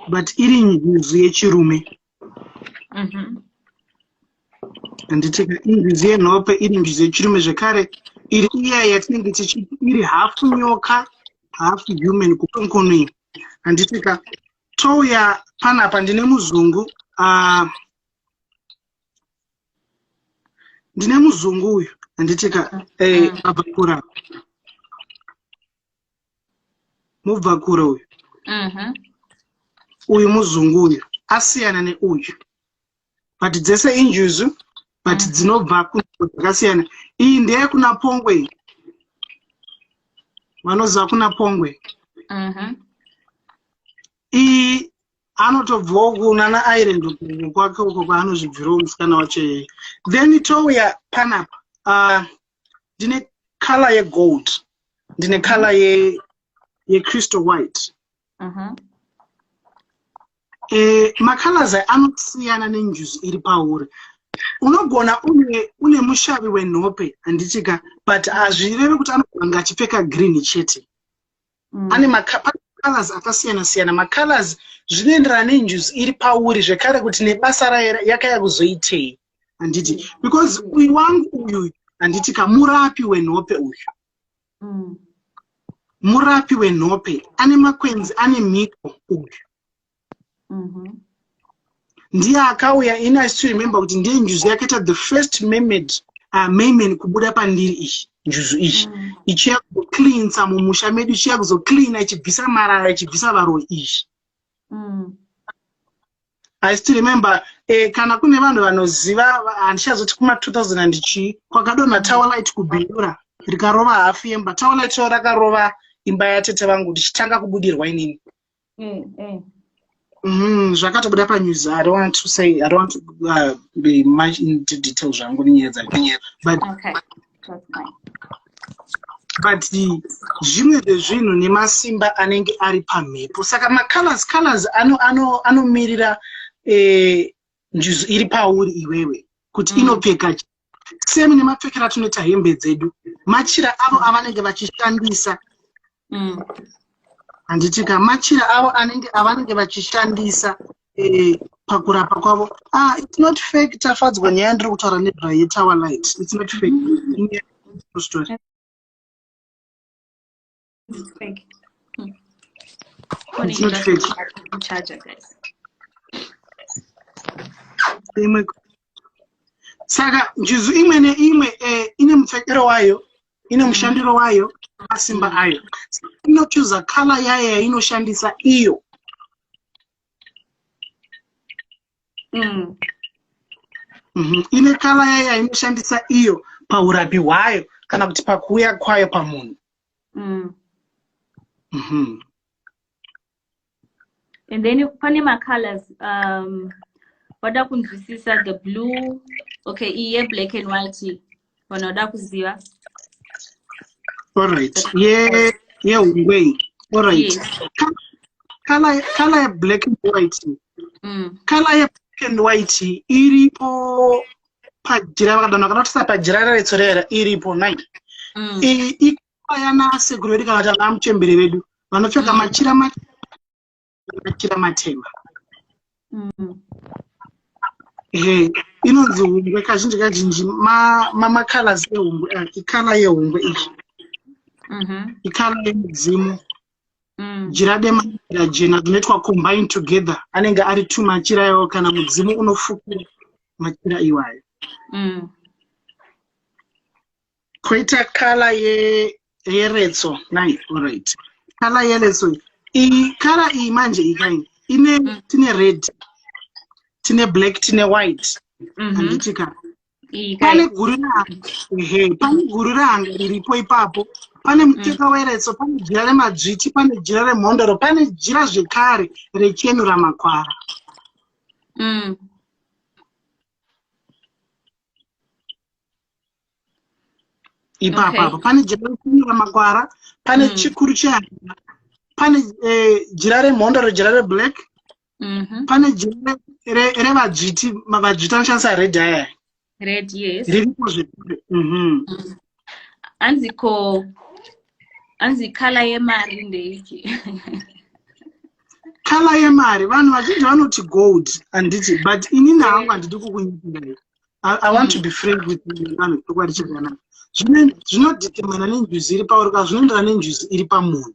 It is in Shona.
But iri njuzu yechirume. Handiti injuzu yenhope iri njuzu yechirume zvekare iri iya yatinenge tichiti iri hafu nyoka hafu human kukonkono iyi. Handitika touya panapa ndine muzungu ndine muzungu uyu handitika abva kura mubva kure uyu. Uyu muzungu uyu asiyana neuyu but dzese injuzu but dzinobva kunzvimbo dzakasiyana. Iyi ndeyekuna Pongwe, vanoziva kuna Pongwe. Iyi anotobvawo kunana Ireland uko kwake uko kwaanozvibvirawo musikana wacho iyeye. Then touya panapa ndine color yegold, ndine color yecrystal white. Macolors aya anosiyana nenjuzu iri pauri. Unogona une mushavi wenhope handitika, but hazvirevi kuti anogona kunge achipfeka green chete. Ane macolors akasiyana siyana. Macolors zvinoenderana nenjuzu iri pauri zvekare kuti nebasa rayo yakaya kuzoitei handiti, because uyu wangu uyu handitika murapi wenhope uyu. Murapi wenhope ane makwenzi ane mhiko uyu. Ndiye akauya ini I still remember kuti ndiye njuzu yakaita the first mermaid merman kubuda pandiri iyi njuzu iyi. Ichiya kuzocleansa mumusha medu, ichiya kuzocleana ichibvisa marara ichibvisa varoyi iyi. I still remember kana kune vanhu vanoziva handichazoti kuma 2000 and chii kwakadonha tower light kuBindura rikarova hafu yemba. Tower light iro rakarova imba yatete vangu ndichitanga kubudirwa inini. Zvakatobuda panews. I don't want to say, I don't want to be much into detail zvangu nenyaya dzacho. But Okay. That's fine. But zvimwe zvezvinhu nemasimba anenge ari pamhepo. Saka macolors colors anomirira njuzu iri pauri iwewe kuti inopfeka same nemapfekero atinoita hembe dzedu, machira avo avanenge vachishandisa. Handitika machira avo anenge avanenge vachishandisa pakurapa kwavo. It's not fake tafadzwa nyaya ndiri kutaura nezvayo yetower light. It's not fake. Inyaya story. It's fake. It's not fake. Charger, guys. Imwe. Saka njuzu imwe neimwe ine mupfekero wayo, ine mushandiro wayo, masimba ayo. Inochuza color yayo yainoshandisa iyo. Ine color yayo yainoshandisa iyo paurapi hwayo kana kuti pakuuya kwayo pamunhu. And then pane macolors vada kunzwisisa the blue, okay, iyi yeblack and white vanhu vada kuziva. Alright, yehungwe. Alright. Yes. Color yeblack and white. Color yeblack and white iripo pajira vakadana kana kuti pajira reretso rera iripo nai. Iyi ikayana sekuru vedu kana kuti ana muchembere vedu vanopfeka machira machira matema. Ehe, inonzi hungwe kazhinji kazhinji macolors ehungwe, ikala yehungwe iyi. Ikala yemudzimu. Jira dema jira jena zvinoitwa combine together, anenge ari two machira iwayo kana mudzimu unofukira machira iwayo. Koita kala yeretso nai. Alright, kala yeretso iyi, kala iyi manje iyi ine tine red, tine black, tine white. Handitika Iyi pane kai. guru ranga, ehe, pane guru ranga riripo ipapo, pane mucheka weretso, pane jira remadzviti, pane jira remhondoro, pane jira zvekare rechenura makwara. Ipapo apo pane jira rechenura makwara, pane chikuru chehanga, pane jira remhondoro, jira reblack, pane jira revadzviti, vadzviti anoshandisa red aya. Red, yes. Riripo zvekare. Hanzi ko hanzi kala yemari ndeiki? Colour yemari, vanhu vazhinji vanoti gold, handiti? But inini hangu handidi kukunyikirai. I want to be frank with you, vanhu, chokwadi chakanaka. Zvinodetermina nenjuzi iri pauri, ka zvinoenderana nenjuzi iri pamunhu.